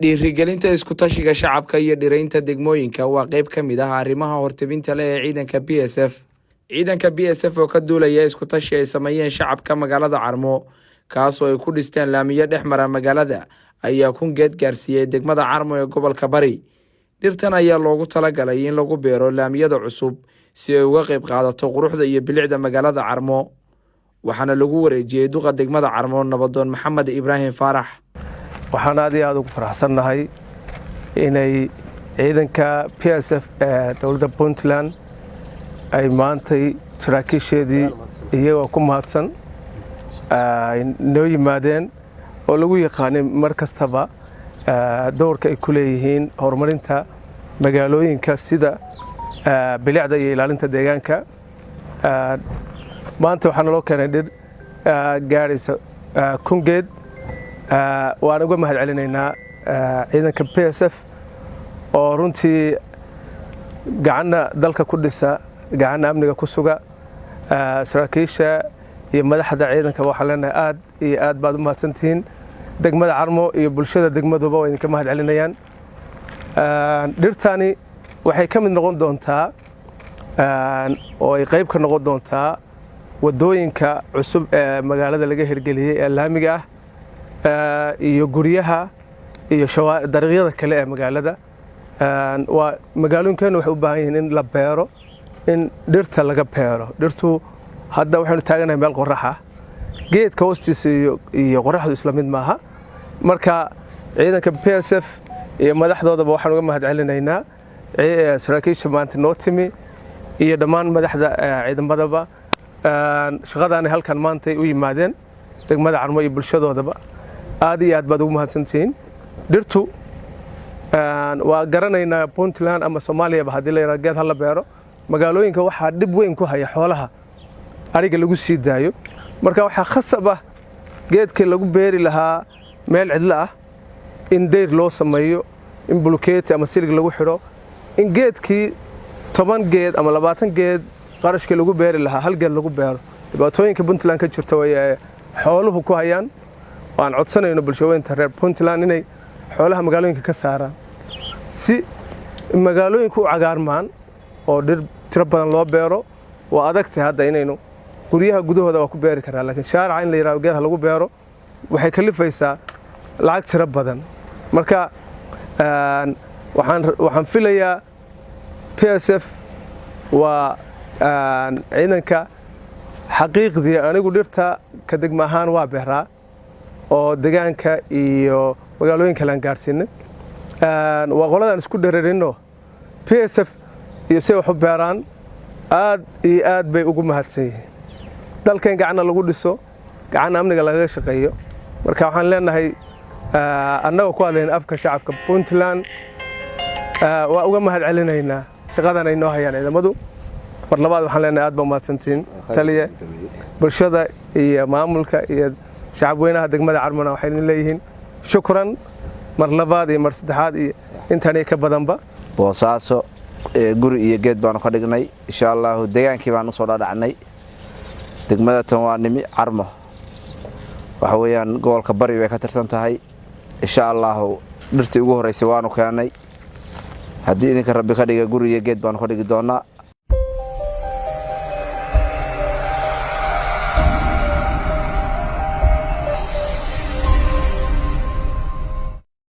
Dhiirigelinta isku-tashiga shacabka iyo dhiraynta degmooyinka waa qayb ka mid ah arrimaha hortebinta leh ee ciidanka BSF. Ciidanka BSF oo ka duulaya isku-tashi ay sameeyeen shacabka magaalada Carmo, kaasoo ay ku dhisteen laamiyo dhex mara magaalada, ayaa 1000 geed gaarsiiyey degmada Carmo ee gobolka Bari. Dhirtan ayaa loogu talagalay in lagu beero laamiyada cusub si ay uga qayb qaadato quruxda iyo bilicda magaalada Carmo, waxaana lagu wareejiyey duqa degmada Carmo, Nabadoon Maxamed Ibraahim Faarax. Waxaan aad iyo aad ugu faraxsannahay inay ciidanka PSF ee dowladda Puntland ay maantay saraakiisheedii iyagoo ku mahadsan ay noo yimaadeen, oo lagu yaqaanay mar kastaba doorka ay ku leeyihiin horumarinta magaalooyinka, sida bilicda iyo ilaalinta deegaanka. Maanta waxaa naloo keenay dhir gaadhaysa 1000 geed. Waan uga mahad celinaynaa ciidanka PSF oo runtii gacanna dalka ku dhisa, gacanna amniga ku suga. Saraakiisha iyo madaxda ciidanka waxaan leenahay aad iyo aad baad u mahadsantihiin. Degmada Carmo iyo bulshada degmaduba waa idinka mahad celinayaan. Dhirtani waxay ka mid noqon doontaa oo ay qayb ka noqon doontaa waddooyinka cusub ee magaalada laga hirgeliyey ee laamiga ah, iyo guryaha iyo dariiqyada kale ee magaalada. Waa magaalooyinkeennu waxay u baahan yihiin in la beero, in dhirta laga beero. Dhirtu hadda waxaynu taaganahay meel qoraxa, geedka hoostiisa iyo qoraxdu isla mid maaha. Marka ciidanka PSF iyo madaxdoodaba waxaan uga mahad celinaynaa, saraakiisha maanta noo timi iyo dhammaan madaxda ciidamadaba, shaqadaanay halkan maantay u yimaadeen degmada Carmo iyo bulshadoodaba. Aad iyo aad baad ugu mahadsantihiin. Dhirtu waa garanaynaa, Puntland ama Soomaaliyaba haddii la yidhahdo geed ha la beero, magaalooyinka waxaa dhib weyn ku haya xoolaha ariga lagu sii daayo. Marka waxaa khasab ah geedkii lagu beeri lahaa meel cidlo ah in dayr loo sameeyo, in bulukeeti ama silig lagu xidho, in geedkii 10 geed ama 20 geed qarashkii lagu beeri lahaa hal geed lagu beero. Dhibaatooyinka Puntland ka jirta way xooluhu ku hayaan. Waan codsanayno bulshaweynta reer Puntland inay xoolaha magaalooyinka ka saaraan si magaalooyinka u cagaarmaan oo dhir tiro badan loo beero. Waa adagtahay hadda inaynu guryaha gudahooda waa ku beeri karaa, laakiin shaarica in la yidhahdo geedha lagu beero waxay kalifaysaa lacag tiro badan. Marka waxaan filayaa PSF waa ciidanka xaqiiqdii. Anigu dhirta ka degma ahaan waa beeraa oo degaanka iyo magaalooyinka laan gaarsiinay. Waa qoladaan isku dherarinno PSF iyo say wax u beeraan. Aad iyo aad bay ugu mahadsan yihiin dalkan gacanna lagu dhiso, gacanna amniga lagaga shaqeeyo. Marka waxaan leenahay, annagoo ku hadlayna afka shacabka Puntland, waa uga mahad celinaynaa shaqadan ay noo hayaan ciidamadu. Mar labaad waxaan leenahay aad baa mahadsantihiin, taliye. Bulshada iyo maamulka iyo shacab weynaha degmada Carmona waxay idin leeyihiin shukran mar labaad iyo mar saddexaad iyo intani ka badanba. Boosaaso guri iyo geed baanu ka dhignay. Insha Allahu degaankii baan usoo dhadhacnay. Degmada tan waa nimi Carmo, waxa weeyaan gobolka Bari bay ka tirsan tahay. Insha Allahu dhirtii ugu horreysay waanu keennay. Haddii idinka Rabbi ka dhiga, guri iyo geed baanu ka dhigi doonaa.